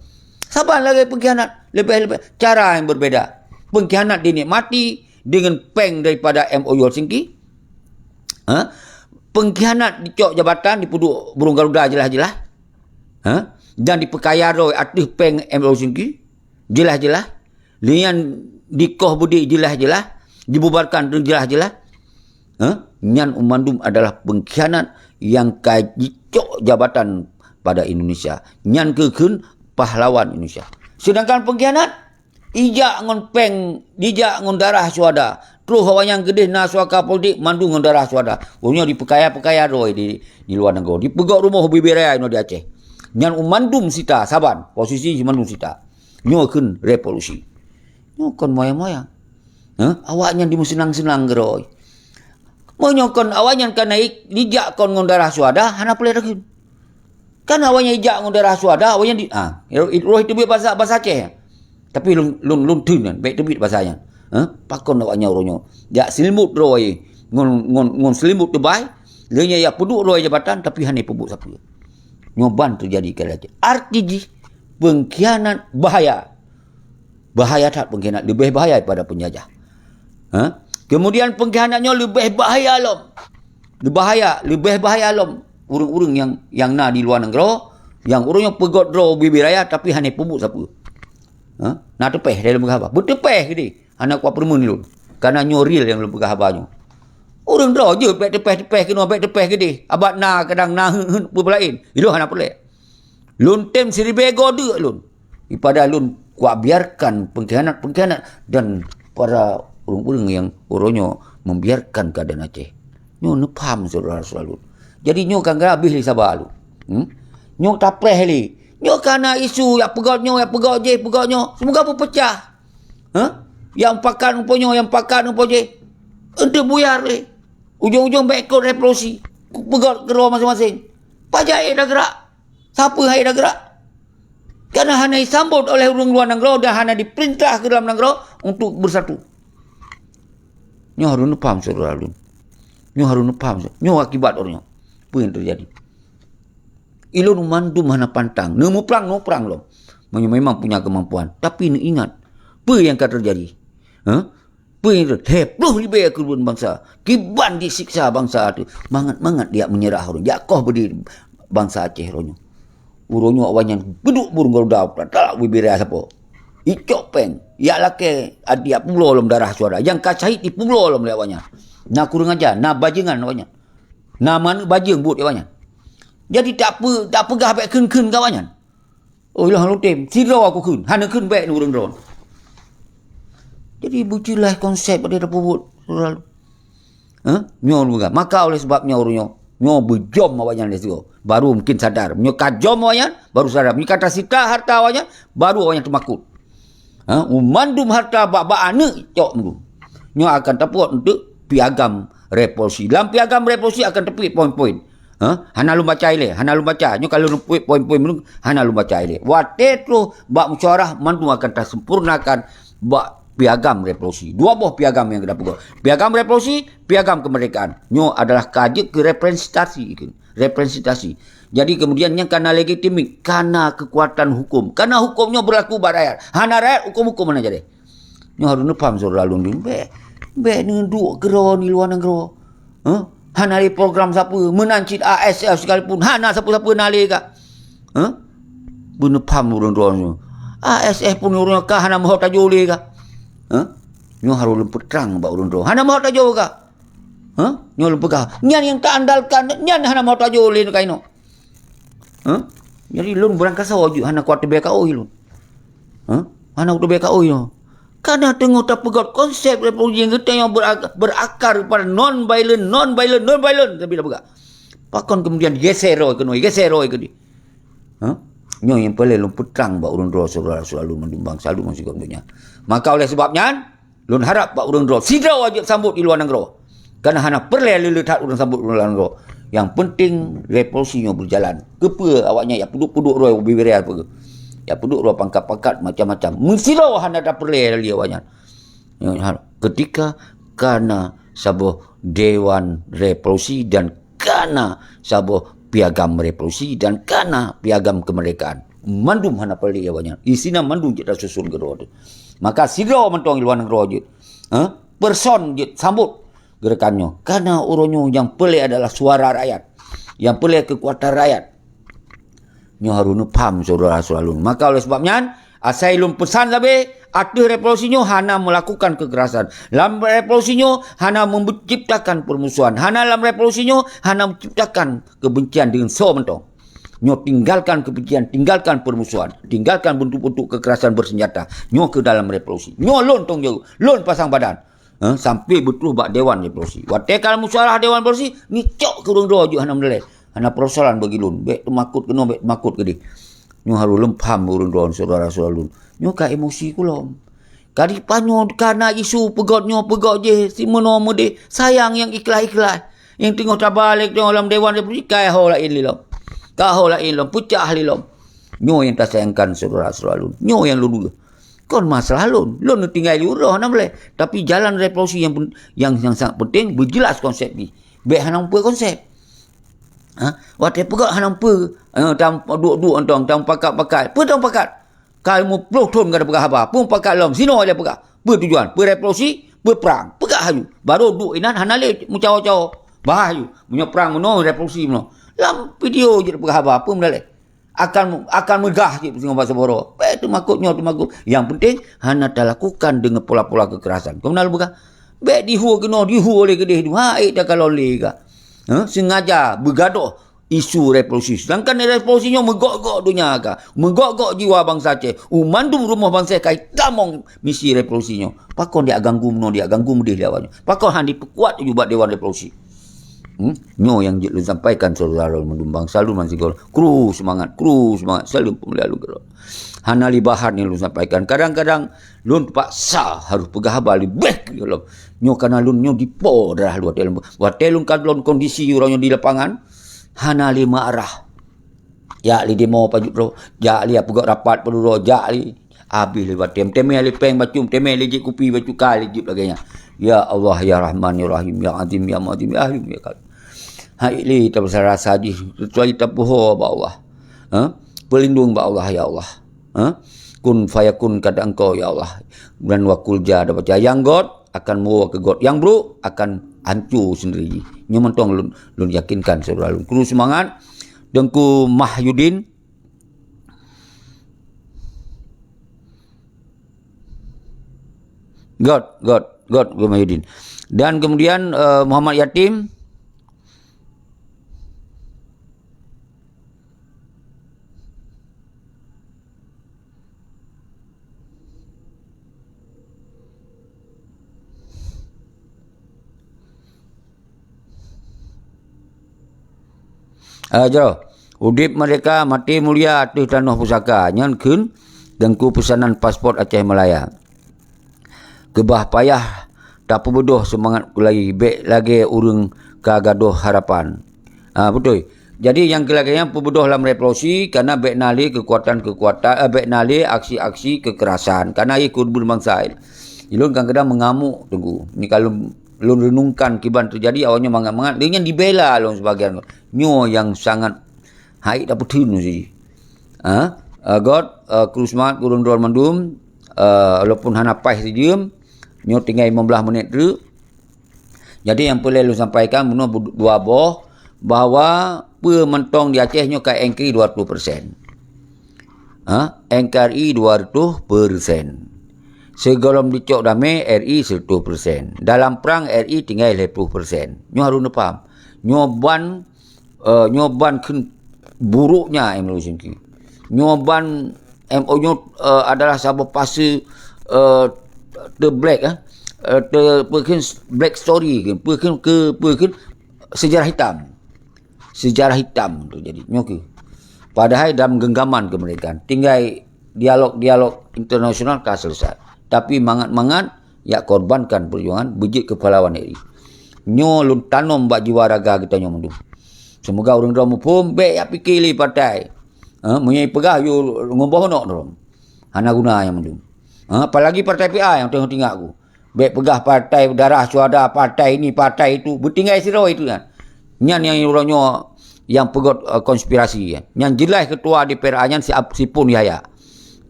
Saban lagée pengkhianat, leubeh-leubeh cara nyang berbeda. Pengkhianat dinikmati deungon péng daripada M O U Helsinki. Ha? Pengkhianat dicok jabatan, dipeuduek burung garuda jeulaih-jeulaih. Ha? Dan dipeukaya droe ateueh péng M O U Helsinki. Jeulaih-jeulaih. Lé nyan dikoh beudé jeulaih-jeulaih, dibubarkan jeulaih-jeulaih. Ha? Nyan umandum adalah pengkhianat nyang ka jicok jabatan pada Indonesia. Nyan keuh kheun pahlawan Indonesia. Seudangkan pengkhianat, ijak ngon péng, dijak ngon darah syuhada. Troh awaknyan keudeh na suaka politik mandum ngon darah syuhada. Ureuëng nyoe dipeukaya-peukaya droe di, di luwa nanggroe. Dipeugét rumoh bubé raya inoe di Aceh. Nyan umandum sita saban, posisi jih mandum sita. Nyoe kheun revolusi. Nyoe kon moyang-moyang. Hah? Awaknyan dimeuseunang-seunang keudroe. Meunyoe kon awaknyan ka naik, dijak kon ngon darah syuhada, hana peureulée takheun. Kan awaknyan ijak ngon darah syuhada, awaknyan di, ah, roh teubiet basa, basa Aceh. Tapi lôn, lôn, lôn theun nyan, bék teubiet basa nyan. Hah? Pakon awaknyan uroe nyoe jak seulimbot droe ngon, ngon, ngon seulimbot teubai, lheueh nyan jak peuduek droe jabatan, tapi hana peubuet sapeue. Nyoe ban teujadi keu lagée. Arti jih, pengkhianat bahaya. Bahaya that pengkhianat, leubeh bahaya daripada penjajah. Ha? Kemudian pengkhianat nyoe leubeh bahaya lom. Leubeh bahaya, leubeh bahaya lom. Ureuëng-ureuëng nyang, nyang na di luwa nanggroe, nyang ureuëng nyang peugét droe bubé raya tapi hana peubuet sapeue. Ha? Na teupeh dalam haba. Beuteupeh keudeh. Hana kuat peurumeun lôn. Karena nyoe real nyang lôn peugah haba nyoe. Ureuëng droe jeuet bék teupeh-teupeh keunoe, bék teupeh keudeh. Abat na kadang na heuet-heuet peue laén. Ilôn hana peureulée. Lôn tem siribée goe deuk lôn. Daripada lôn kubiarkan pengkhianat-pengkhianat dan para ureuëng-ureuëng nyang uroe nyoe membiarkan keadaan Aceh. Nyoe neupaham syedara-syedara lôn. Jadi nyoe ka habéh lé saba lôn. Hmm? Nyoe tapreh lé. Nyoe ka na isu jak peugét nyoe, jak peugét jéh, peugét nyoe. Seumoga beupeucah. Hah? Nyang pakat ngon po nyoe, nyang pakat ngon po jéh. Eunteuk buyar lé. Ujong-ujong bèk ikot revolusi. Peugöt keudroe maséng-maséng. Pajan ék da geurak? Sapeue han ék da geurak? Karena hana disambot oleh ureuëng luwa nanggroe dan hana dipeurintah keu dalam nanggroe untuk beusatu. Nyoe harôh neupaham, syedara lôn. Nyoe harôh neupaham. Nyoe akibat uroe nyoe. Peue nyang teujadi? Ilôn mandum hana pantang. Neumuprang, neuprang lom. Meunyoe memang punya kemampuan. Tapi neuingat, peue nyang ka teujadi? Hah? Peue nyang teujadi? Lhèe ploh ribèe keureubeuen bansa. Kiban jisiksa bansa teuh. Mangat-mangat dijak meunyeurah uroe nyoe. Jak koh beudé bansa Aceh uroe nyoe. Uroe nyoe awaknyan peuduek burung garuda, tak bubiri sapo. Icok péng, jak lakèe, jak peubloe lom darah syuhada. Nyang ka syahid dipeubloe lom lé awaknyan. Na kureueng aja, na bajeungan awaknyan. Na manök bajeueng buet awaknyan. Jadi tak peu-, tak peugah bèk kheun-kheun keu awaknyan. Oh, ilôn lôn tem, sidroe kukheun, hana kheun bèk ngon ureuëng droe. Jadi beujeulaih konsep bak tapeubuet, syedara lôn. Hah? Nyoe lôn peugah. Maka oleh sebab nyoe ureuëng nyoe, nyoe beujom awaknyan lé sigoe. Baru mungkin sadar. Nyoe ka jom awaknyan, baru sadar. Nyoe ka tasita harta awaknyan, baru awaknyan teumakot. Ha? Mandum harta bak-bak aneuk cok mandum. Nyoe akan tapeubuet untuk piagam revolusi. Lam piagam revolusi akan teupeue poin-poin. Ha? Hana lôn baca ilèe, hana lôn baca. Nyoe ka lôn peuet poin-poin mandum, hana lôn baca ilèe. Watèe troh bak musyawarah mandum akan tasempurnakan bak piagam revolusi. Dua boh piagam nyang ka tapeubuet. Piagam revolusi, piagam kemerdekaan. Nyoe adalah ka jeuet keu representasi, representasi. Jadi kemudian nyang ka na legitimit, ka na keukuatan huköm. Karena huköm nyoe beulaku bak rakyat. Hana rakyat, huköm-huköm hana jadi. Nyoe harôh neupaham, syedara lôn, bèk, bèk neuduek keudroe di luwa nanggroe. Hah? Hana lé program sapeue, meunan cit A S F sekalipun, hana sapeue-sapeue na lé ka. Hah? Beuneupaham ureuëng droe nyoe. A S F pun ureuëng ka hana meuho tajok lé ka. Hah? Nyoe harôh lôn peutrang bak ureuëng droe. Hana meuho tajok ka. Hah? Nyoe lôn peugah. Nyan nyang taandalkan, nyan hana meuho tajok lé ka inoe. Hah? Jadi lôn beurangkasoe jeuet hana kuat teubèe ka oi lôn. Hah? Hana kuat teubèe ka oi lôn. Karena teungoh tapeugöt konsep revolusi nyang geutanyoe beura-, beurakar pada non-violent, non-violent, non-violent, tapi tapeugah. Pakon kemudian geser roh keunoe, geser roh keudéh. Hah? Nyoe nyang peureulèe lôn peutrang bak ureuëng droe syedara-syedara lôn mandum bansa lôn meusigoe donya. Maka oleh sebab nyan, lôn harab bak ureuëng droe, sidroe jeuet sambot di luwa nanggroe. Karena hana peureulèe le-le that ureuëng sambot ureuëng luwa nanggroe. Nyang penting revolusi nyoe beujalan. Keupeue awaknyan jak peuduek-peuduek droe bubiri peue? Jak peuduek droe pangkat-pangkat macam-macam. Meusidroe hana tapeureulèe lé awaknyan. Nyoe hal, ketika ka na saboh dewan revolusi dan ka na saboh piagam revolusi dan ka na piagam kemerdekaan. Mandum hana peureulèe awaknyan. Isinan mandum jeuet tasusun keudroe teuh. Maka sidroe mantong di luwa nanggroe jeuet. Ha? Person jeuet sambot gerakan nyoe. Karena uroe nyoe nyang peureulèe adalah suara rakyat. Nyang peureulèe keukuatan rakyat. Nyoe harôh neupaham syedara-syedara lôn. Maka oleh sebab nyan, asai lôn peusan sabe, ateueh revolusi nyoe hana melakukan kekerasan. Lam revolusi nyoe hana menciptakan permusuhan. Hana lam revolusi nyoe hana menciptakan kebencian deungon soe mantong. Nyoe tinggalkan kebencian, tinggalkan permusuhan, tinggalkan bentuk-bentuk kekerasan bersenjata. Nyoe keu dalam revolusi. Nyoe lôn tong jaweueb, lôn pasang badan. Ha, sampai beutroh bak dewan revolusi. Watèe ka musyawarah dewan revolusi, ngicok keu ureuëng droe jeuet hana meudaleh. Hana peusoalan bagi lôn. Bèk teumakot keunoe, bèk teumakot keudéh. Nyoe harôh lôn paham ureuëng droe syedara-syedara lôn. Nyoe ka emosi kulom. Ka dipanyoe ka na isu peugöt nyoe peugöt jéh, si meunoe meudéh, sayang nyang ikhlas-ikhlas. Nyang teungoh tabalek nyoe lam dewan revolusi, ka ho laén lé lom. Ka ho laén lom, peucah lé lom. Nyoe nyang tasayangkan syedara-syedara lôn. Nyoe nyang lôn Kon masalah lôn. Lôn tinggai di uroe hana boleh. Tapi jalan revolusi yang pen-, yang, yang sangat penting, beujeulaih konsep jih. Bèk hana meupeue konsep. Ha? Watèe peugah hana meupeue, eh, tam duek-duek antong, tam pakat-pakat. Peue tam pakat? Ka lima ploh thon ka tapeugah haba. Peue pakat lom? Sinoe aja peugah. Peue tujuan? Peue revolusi? Peue prang? Peugah haju. Baru duek inan hana lé meucawo-cawo. Bahas haju. Meunyoe prang meunoe, revolusi meunoe. Lam video jeuet peugah haba. Peue meudaleh? Akan, akan meugah cit singoh bak Seuboro. Bèk teumakot nyoe teumakot. Nyang penting, hana talakukan deungon pola-pola kekerasan. Keu meunan lôn peugah, bèk dihue keunoe, dihue lé keudéh. Ha, ék takalon lé ka. Ha, sengaja beugadôh isu revolusi. Sedangkan revolusi nyoe meugok-gok donya ka. Meugok-gok jiwa bansa Aceh. U mandum rumoh bansa ka itamong misi revolusi nyoe. Pakon dijak ganggu meunoe, dijak ganggu meudéh lé awak nyoe. Pakon han jipeukuat laju bak dewan revolusi. Hmm? Nyoe nyang jeuet lôn sampaikan, syedara lôn mandum, bansa lôn bansigom. Kru seumangat, kru seumangat, saleuem peumulia lôn keudroe. Hana lé bahan nyang lôn sampaikan. Kadang-kadang lôn teupaksa harôh peugah haba leubeh keu lom. Nyoe kana lôn nyoe dipo darah lôn watée lôn, watée lôn kalon kondisi uroe nyoe di lapangan, hana lé meuarah. Jak lé demo pajoh droe, jak lé peugah rapat padum droe, jak lé. Habéh lé watée, meuteumé lé péng bacut, meuteumé lé jép kupi bacut, ka lé jép lagée nyan. Ya Allah, ya Rahman, ya Rahim, ya Azim, ya Mu'azim, ya Halim, ya Karim. Hai lé tapeurasa jih, kecuali tapeuho bak Allah. Ha? Peulindong bak Allah, ya Allah. Ha? Kun fayakun kata Engkau, ya Allah. Dan wakul ja ada baca. Nyang göt akan meuwoe keu göt. Nyang brôk akan hanco sendiri. Nyoe mantong lôn, lôn yakinkan syedara lôn. Kru seumangat. Teungku Mahyudin. Göt, göt, göt, Teungku Mahyudin. Dan kemudian, eh, Muhammad Yatim. Ah, jroh. Udép merdeka, maté mulia ateueh tanoh pusaka. Nyan kheun Teungku peusanan paspot Aceh Malaya. Keubah payah tapeubeudôh seumangat kulai, bék lagée ureuëng ka gadôh harapan. Ha, beutôi. Jadi, nyang keu lagée nyan peubeudôh lam revolusi, kana bék na lé keukuatan-keukuatan, eh, bék na lé aksi-aksi keukerasan. Kana ikot beureubansa. Ilôn kadang-kadang meungamok, Teungku. Ni kalau lôn renungkan kiban teujadi, awaknyan mangat-mangat, lé nyan dibela lôn sebagian. Nyoe nyang sangat hai tapeutheun sih. Ha? Ah, göt, ah, kru seumangat keu ureuëng droe mandum, ah, walaupun hana paih sijeuem, nyoe tinggai lima belas menit treuk. Jadi, nyang peureulée lôn sampaikan bunoe bu-, dua boh, bahwa peue mantong di Aceh nyoe ka N K R I dua ratus persen. Ha? N K R I dua ratus persen. Sigohlom dicok damé, R I seratus persen. Dalam prang, R I tinggai lhée ploh persen. Nyoe harôh neupaham. Nyoe ban eh, nyoe ban kheun buruknya M O U Singki. Nyoe ban M O U nyoe, eh, adalah saboh fase, eh, the black, eh, eh, the, peue kheun black story kheun, peue kheun ke, peue kheun sejarah hitam. Sejarah hitam tu jadi. Nyoe keuh. Padahai dalam genggaman kemerdekaan, tinggai dialog-dialog internasional ka selesai. Tapi mangat-mangat yak korbankan perjuangan beujeuet keu pahlawan R I. Nyoe lôn tanom bak jiwa raga geutanyoe mandum. Seumoga ureuëng droe muphom, bék yak pike lé partai. Ha, meunyoe peugah yue ngon boh nok droe. Hana guna nyang mandum. Ha, apalagi partai P A nyang teungoh tingak ku. Bék peugah partai darah syuhada, partai ini, partai itu. Beutinggai sidroe itu nyan. Nyan nyang uroe nyoe nyang peugét, eh, konspirasi. Nyan jeulaih ketua D P R A nyan si Ap-, si Pun Yahya.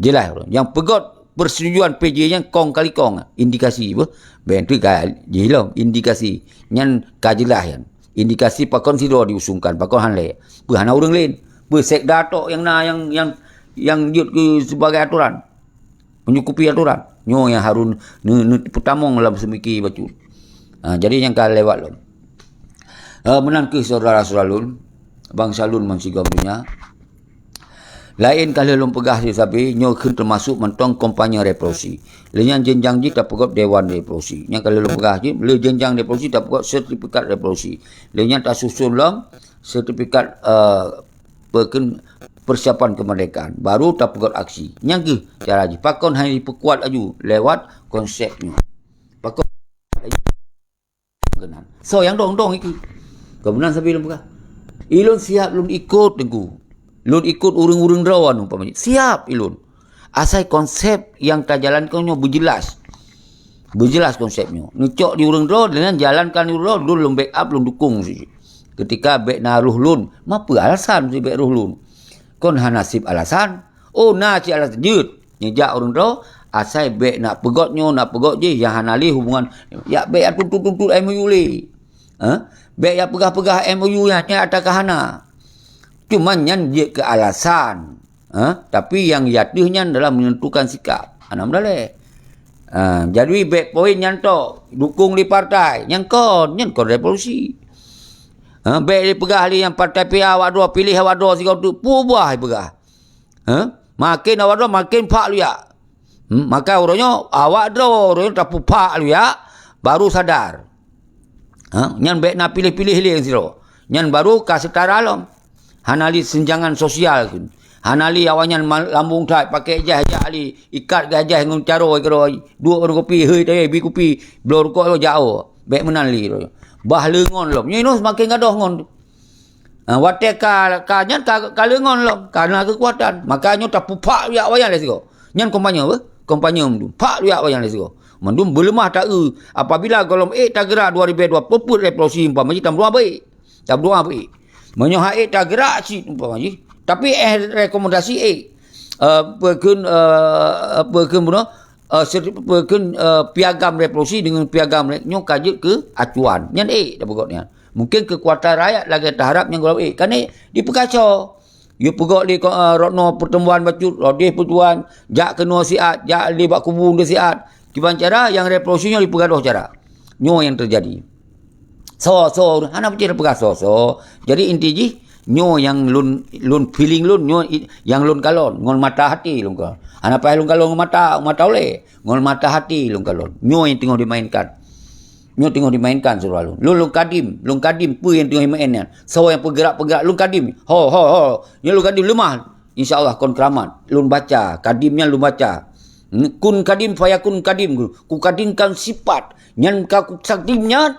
Jeulaih uroe. Nyang peugét persetujuan P J nyan kong kali kong. Indikasi apa? Bék tu ka jih lom. Indikasi. Nyan ka jeulaih nyan. Indikasi pakon sidroe diusungkan, pakon han lé. Peue hana ureuëng laén. Peue sekda tok nyang na, nyang, nyang, nyang jeuet keu sebagai atoran. Menyukupi atoran. Nyoe nyang harun ne-, ne-, peutamong lam seumiki bacut. Ha, jadi nyang ka lewat lom. Ha, meunan kheueh syedara-syedara lôn, bansa lôn bansigom donya. Laén ka lheueh lôn peugah di sabe, nyoe kheun teumasok mantong kampanye revolusi. Lé nyan jenjang jih tapeugét dewan revolusi. Nyang ka lheueh lôn peugah jih, lé jenjang revolusi tapeugét sertifikat revolusi. Lé nyan tasusun lom sertifikat, eh, peukheun persiapan kemerdekaan. Baru tapeugét aksi. Nyang kheueh cara jih. Pakon hana jipeukuat laju lewat konsep nyoe. Pakon keunan. Soe nyang dong-dong ikot. Keumudian sambil lôn peugah. Ilôn siap lôn ikot, Teungku. Lôn ikot ureuëng-ureuëng droe anu umpama. Siap ilôn. Asai konsep nyang tajalankan nyoe beujeulaih. Beujeulaih konsep nyoe. Neucok di ureuëng droe, dengan jalankan di ureuëng droe, lôn, lôn backup, lôn dukung siji. Ketika bék na roh lôn, ma peue alasan si bék roh lôn? Kon hana seb alasan. Oh, na cit alasan jeuet. Nijak ureuëng droe, asai bék nak peugét nyoe, nak peugét jih, nyang hana lé hubungan. Yak bék yak tuntut-tuntut M O U lé. Ha? Bék yak peugah-peugah M O U nyan, nyan atawa hana. Cuma nyan jeuet keu alasan. Ha? Tapi nyang jatuh nyan adalah menentukan sikap. Hana meudaleh. Ha, jadi bék poin nyan tok. Dukung di partai. Nyan kon, nyan kon revolusi. Ha, bék dipeugah lé nyang partai P A awak droe, piléh awak droe sigoe teuk. Peue buah dipeugah. Ha? Makin awak droe makin phak luyak. Hmm, maka uroe nyoe awak droe, uroe nyoe tapeuphak luyak, baru sadar. Ha? Nyan bèk na piléh-piléh lé sidroe. Nyan baru ka seutara lom. Hana lé seunjangan sosial kheun. Hana lé awaknyan ma-, lambông that, pakai ijazah jak lé, ikat gajah ngon caroe keudroe. Duek warong kupi, hei tayue bi kupi, bloe rukok lom jak o. Bèk meunan lé. Bah le ngon lom. Nyoe seumaken gadôh ngon. Ha, watèe ka, ka nyan ka, ka le ngon lom, ka na keukuatan. Maka nyoe tapeuphak jak awaknyan lé sigoe. Nyan kampanye beuh, kampanye mandum. Phak jak awaknyan lé sigoe. Mandum beuleumah ta-eu. Apabila gohlom ék tageurak dua ribèe dua ploh peuet revolusi umpama jih tameudoa beuh. Tameudoa beuh. Meunyoe han ék tageurak cit umpama jih. Tapi eh rekomendasi ék. Eh, peue kheun, eh, peue kheun bunoe, eh, serti-, peue kheun, eh, piagam revolusi deungon piagam re-, nyoe ka jeuet keu acuan. Nyan ék tapeugöt nyan. Mungken keukuatan rakyat lagèe taharap nyang gohlom ék. Kan ék dipeukaco. Yue peugöt lé ko-, eh, Retno Peuteumuan bacut, Rodeh Peuteumuan, jak keunoe siat, jak lé bak kubu nyoe siat. Kiban cara nyang revolusi nyoe dipeugadôh cara. Nyoe nyang teujadi. Soe, soe, hana peucaya peugah soe, soe. Jadi inti jih, nyoe nyang lôn, lôn feeling lôn, nyoe i-, nyang lôn kalon, ngon mata hati lôn kalon. Hana payah lôn kalon ngon mata, mata ulèe, ngon mata hati lôn kalon. Nyoe nyang teungoh dimainkan. Nyoe teungoh dimainkan syedara lôn. Lôn, lôn kadim, lôn kadim peue nyang teungoh dimain nyan. Soe nyang peugerak-peugerak, lôn kadim. Ho, ho, ho. Nyoe lôn kadim leumah. Insya Allah kon keuramat. Lôn baca, kadim nyan lôn baca. Kun kadim fayakun kadim. Kukadimkan sifat. Nyan ka kukadim nyan.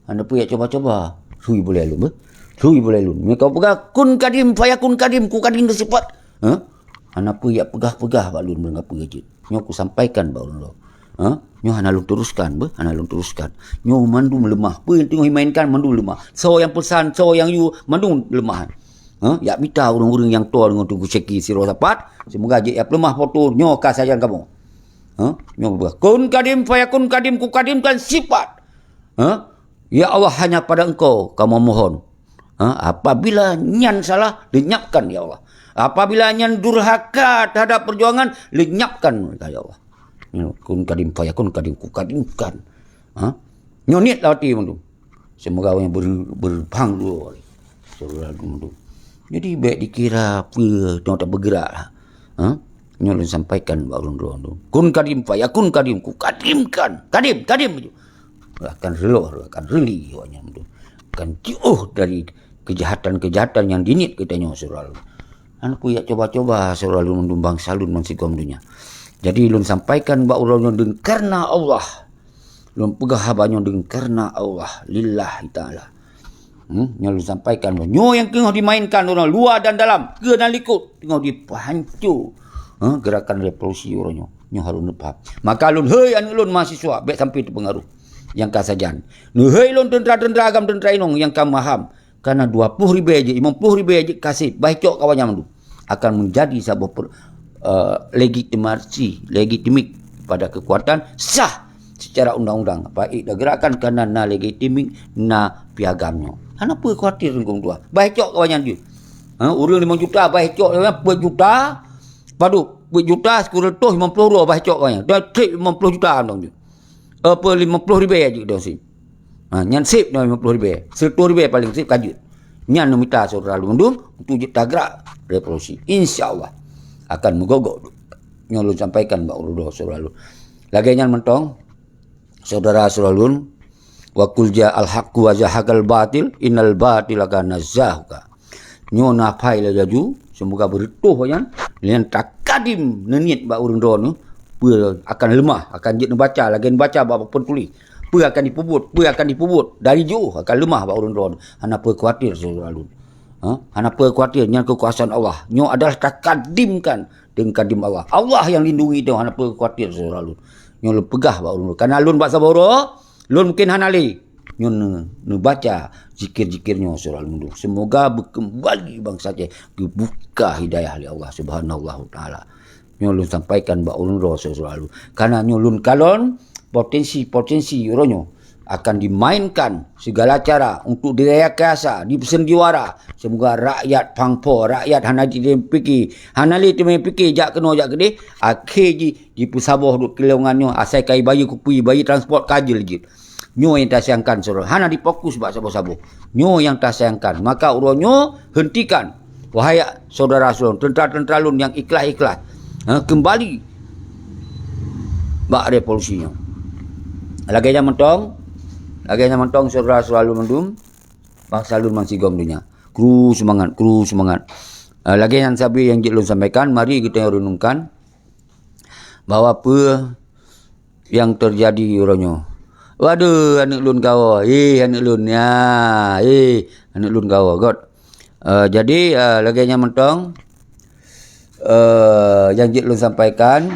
Hana peue jak cuba-cuba. Sui bulèe lôn, beuh. Sui bulèe lôn. Meunyoe kapeugah, "Kun kadim, fayakun kadim," kukadimkan sifat. Ha? Hana peue jak peugah-peugah bak lôn meunyoe peue jeuet. Nyoe kusampaikan bak ulôn. Ha? Nyoe hana lôn teruskan, beuh. Hana lôn teruskan. Nyoe mandum leumah. Peue nyang teungoh dimainkan, mandum leumah. Soe nyang peusan, soe nyang yue, mandum leumah. Ha? Jak mita ureueng-ureueng nyang toe deungon Teungku Syeki sidroe sapat. Seumoga jeuet jak peuleumah foto. Nyoe ka sajan kamoe. Ha? Nyoe peugah, "Kun kadim, fayakun kadim," kukadimkan sifat. Ha? Ya Allah, hanya pada Engkau kamoe mohon. Ha? Apabila nyan salah, lenyapkan, ya Allah. Apabila nyan durhaka terhadap perjuangan, lenyapkan mereka, ya Allah. Nyoe, kun kadim fayakun kadim, kukadimkan. Ha? Nyoe niet lam até mandum. Seumoga awaknyan ber-, beureumpang dua kali. Saudara mandum. Jadi, bèk dikira peue nyang tabeugerak lah. Ha? Nyoe lôn sampaikan bak ureueng droe tu. Kun kadim fayakun kadim, kukadimkan. Kadim, kadim. Akan reuloh, akan reuli awaknyan tu. Akan jiôh dari kejahatan-kejahatan nyang diniet geutanyoe syedara lôn. Hana peue jak cuba-cuba syedara lôn mandum bansa lôn bansigom donya. Jadi lôn sampaikan bak ureueng nyoe deun kareuna Allah. Lôn peugah haba nyoe deun kareuna Allah, lillahi ta'ala. Hmm, nyoe lôn sampaikan lôn. Nyoe nyang teungoh dimainkan ureueng luwa dan dalam, keue dan likot, teungoh dipeuhanco, ha, gerakan revolusi uroe nyoe. Nyoe harôh neupaham. Maka lôn, hei aneuk lôn mahasiswa, bèk sampai teupeungaruh nyang ka sajan. Neuhei lôn teuntra-teuntra agam teuntra inong nyang ka maham. Kana dua ploh ribèe jeuet, limong ploh ribèe jeuet ka sép, bah cok kawan nyan mandum. Akan menjadi saboh per-, eh, legitimasi, legitimik pada kekuatan sah secara undang-undang. Baik dah gerakan kana na legitimik, na piagam nyoe. Hana peue khawatir Teungku Meutuah. Bah cok kawan nyan jeuet. Ha, ureueng limong juta, bah cok peuet juta, padub, peuet juta, sikureueng reutôh limong ploh droe bah cok kawan nyan. Dan trép limong ploh juta andong jeuet. Apa limong ploh ribèe jeuet dong sép. Ha, nyan sép nyoe limong ploh ribèe. Seratus ribèe paling sép ka jeuet. Nyan neumita syedara lôn mandum untuk jeuet tagrak revolusi. Insya Allah akan meugogok. Nyoe lôn sampaikan bak ureueng droe syedara lôn. Lagèe nyan mantong, syedara-syedara lôn, "Wa qul ja'al haqqu wa zahaqal batil, innal batila kana zahuqa." Nyoe na phai laju, seumoga beureutoh nyan, nyan takadim neuniet bak ureueng droeneuh, peue akan leumah, akan jeuet neubaca, lagèe neubaca bak papan tuléh. Peue akan jipeubuet, peue akan jipeubuet, dari jiôh akan leumah bak ureueng droeneuh. Hana peue khawatir syedara lôn. Ha? Hana peue khawatir, nyan keukuasaan Allah. Nyoe adalah takadimkan deungon kadim Allah. Allah nyang lindungi tanyoe, hana peue khawatir syedara lôn. Nyoe lôn peugah bak ureueng lôn. Kana lôn bak saboh uroe, lôn mungken hana lé. Nyoe neu-, neubaca zikir-zikir nyoe syedara lôn. Seumoga beukeumbali bansa Aceh geubuka hidayah lé Allah Subhanahu wa Taala. Nyoe lôn sampaikan bak ureueng droe syedara lôn. Kana nyoe lôn kalon potensi-potensi uroe nyoe akan dimainkan segala cara untuk direkayasa, dipeusandiwara. Seumoga rakyat pangpo, rakyat hana jiteurimong pike, hana lé teurimong pike jak keunoe jak keudeh, akhé jih jipeusaboh duek keulilongan nyoe asai ka jibayeue kupi, bayeue transport ka jeuet jeuet. Nyoe nyang tasayangkan syedara, hana difokus bak saboh-saboh. Nyoe nyang tasayangkan. Maka uroe nyoe hentikan, wahai syedara-syedara lôn, teuntra-teuntra lôn nyang ikhlas-ikhlas, ha, keumbali bak revolusi nyoe. Lagèe nyan mantong, Lagée nyan mantong syedara selalu mandum, bangsa lôn bansigom donya. Kru seumangat, kru seumangat. Eh, lagée nyan sabe nyang jeuet lôn sampaikan, mari geutanyoe renungkan bahwa peue nyang teujadi uroe nyoe. Waduh, aneuëk lôn kawoe, eh, aneuëk lôn, ya, eh, aneuëk lôn kawoe, göt. Eh, jadi, eh, lagée nyan mantong, eh, nyang jeuet lôn sampaikan,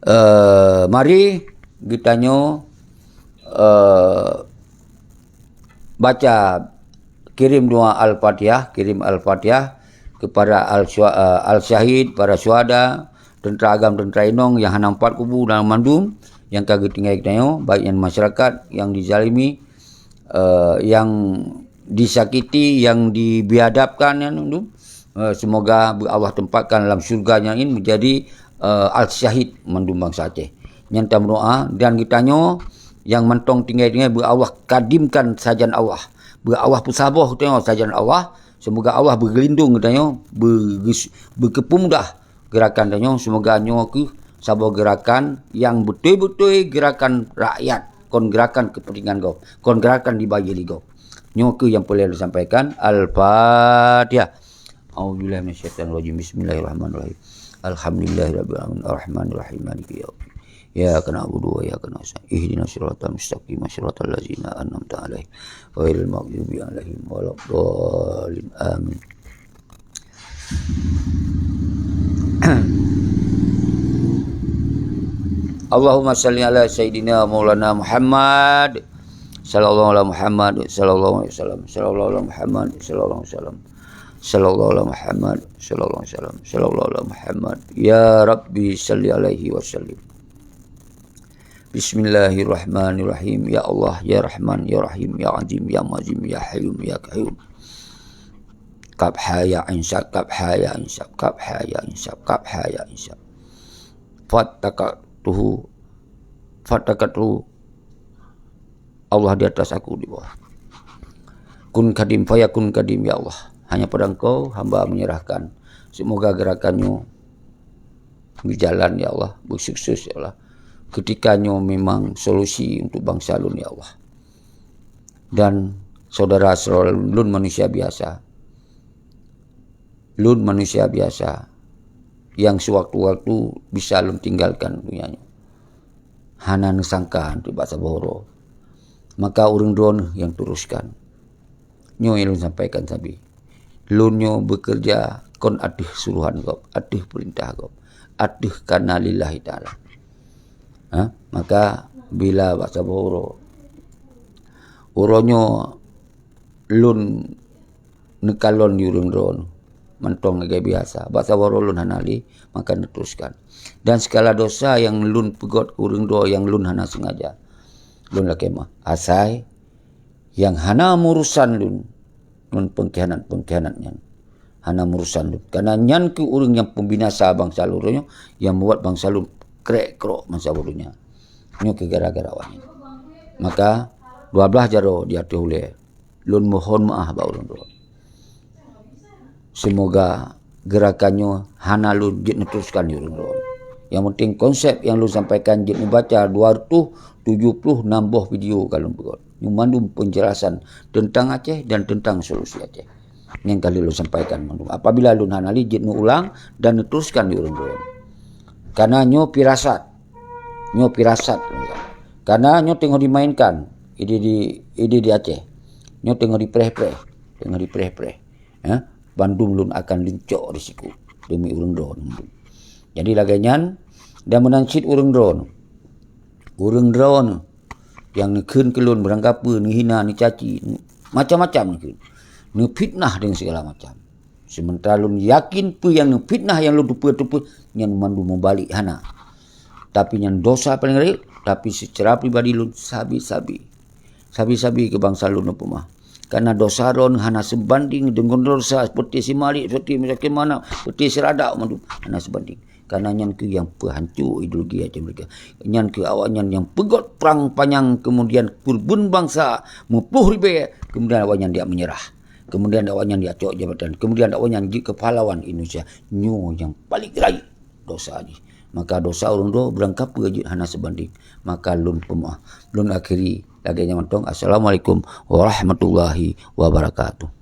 eh, mari geutanyoe, eh, baca, kirim doa Al-Fatihah, kirim Al-Fatihah kepada al-syua-, eh, al-syahid, para syuhada, teuntara agam, teuntara inong nyang hana meupat kubu dan mandum nyang ka geutinggai geutanyoe, baik nyang masyarakat nyang dizalimi, eh, nyang disakiti, nyang dibiadabkan nyan tu, eh, semoga beu Allah tempatkan lam syurga nyan menjadi, eh, al-syahid mandum bansa Aceh. Nyan tameudoa dan geutanyoe nyang mantong tinggai-tinggai beu Allah kadimkan sajan Allah. Beu Allah peusaboh geutanyoe sajan Allah. Semoga Allah beugeulindong geutanyoe, beugeus-, beukeupumudah gerakan tanyoe, semoga nyoe kheueh saboh gerakan nyang beutôi-beutôi gerakan rakyat, kon gerakan keupeuntengan gob, kon gerakan dibayar lé gob. Nyoe kheueh nyang peureulée lôn sampaikan. Al-Fatihah. A'udzubillahi minasyaitonirrajim. Bismillahirrahmanirrahim. Alhamdulillahirabbil alamin. Arrahmanirrahim. Maliki yaumiddin. Iyyaka na'budu wa iyyaka nasta'in. Ihdinas siratal mustaqim. Siratal ladzina an'amta 'alaihim. Ghairil maghdubi 'alaihim waladdallin. Amin. Allahumma shalli ala sayyidina maulana Muhammad. Sallallahu ala Muhammad, sallallahu alaihi wasallam. Sallallahu ala Muhammad, sallallahu alaihi wasallam. Sallallahu ala Muhammad, sallallahu alaihi wasallam. Sallallahu ala Muhammad. Ya Rabbi, shalli alaihi wa sallim. Bismillahirrahmanirrahim. Ya Allah, ya Rahman, ya Rahim, ya Azim, ya Mu'azzim, ya Hayyum, ya Qayyum. Kaf ha ya ain sad, kaf ha ya ain sad, kaf ha ya ain sad, kaf ha ya ain sad. Fattakatuhu, fattakatuhu. Allah di atas, aku di bawah. Kun kadim, fayakun kadim, ya Allah. Hanya pada Engkau hamba menyerahkan. Semoga gerakan nyoe berjalan, ya Allah, bersukses, ya Allah. Ketika nyoe memang solusi untuk bangsa lôn, ya Allah. Dan saudara-saudara lôn manusia biasa. Lôn manusia biasa yang sewaktu-waktu bisa lôn tinggalkan dunia nyoe. Hana neusangka untuk bak saboh uroe. Maka ureuëng droeneuh nyang teruskan. Nyoe nyang lôn sampaikan sabe. Lôn nyoe bekerja kon ateueh suruhan gob, ateueh perintah gob, ateueh kana lillahi ta'ala. Ha? Maka bila bak saboh uroe, uroe nyoe lôn neukalon di ureuëng droeneuh mantong lagée biasa. Bak saboh uroe lôn hana lé, maka neuteruskan. Dan segala dosa nyang lôn peugét keu ureuëng droe nyang lôn hana sengaja, lôn lakée meu'ah. Asai nyang hana meurusan lôn ngon pengkhianat-pengkhianat nyan, hana meurusan lôn. Karena nyan kheueh ureuëng nyang pembinasa bansa lôn nyoe, nyang meubuet bansa lôn krek-krok bansa lôn nyan. Nyoe keu gara-gara awak nyan. Maka dua blaih jaroe di ateueh ulée. Lôn mohon meu'ah bak ureuëng droe. Semoga gerakan nyoe hana lôn jeuet neuteruskan di ureuëng droe. Nyang penting konsep nyang lôn sampaikan jeuet neubaca dua ratus tujuh puluh enam boh video ka lôn peugét. Nyoe mandum penjelasan tentang Aceh dan tentang solusi Aceh. Nyang ka lôn sampaikan mandum. Apabila lôn hana lé jeuet neuulang dan neuteruskan di ureuëng droe. Karena nyoe pirasat. Nyoe pirasat. Karena nyoe teungoh dimainkan. Ide di, ide di Aceh. Nyoe teungoh dipreh-preh. Teungoh dipreh-preh. Ya, bandum lôn akan leuncok risiko demi ureuëng droe. Jadi lagée nyan, dan meunan cit ureuëng droe. Ureuëng droe nyang neukheun keu lôn beurangkapeue, neuhina, neucaci, macam-macam neukheun. Neufitnah dan segala macam. Sementara lôn yakin peue nyang neufitnah nyang lôn teupeue-teupeue, nyan mandum meubalek hana. Tapi nyan dosa paléng rayeuk, tapi secara pribadi lôn sabe-sabe. Sabe-sabe keu bansa lôn peumah. Karena dosa droe hana seubanding deungon dosa seperti si Malik, seperti Muzakir Manaf, seperti si Radak mandum hana seubanding. Karena nyan kheueh nyang peuhanco ideologi Aceh Merdeka. Nyan kheueh awaknyan nyang peugét prang panyang, kemudian keureubeuen bansa meuploh ribée, kemudian awaknyan jak menyerah. Kemudian awaknyan jak cok jabatan. Kemudian awaknyan jeuet keu pahlawan Indonesia. Nyoe nyang paleng rayeuk dosa jih. Maka dosa ureuëng droe beurangkapeue jeuet hana seubandéng. Maka lôn peumeuáh. Lôn akhiri lagée nyan mantong. Assalamualaikum warahmatullahi wabarakatuh.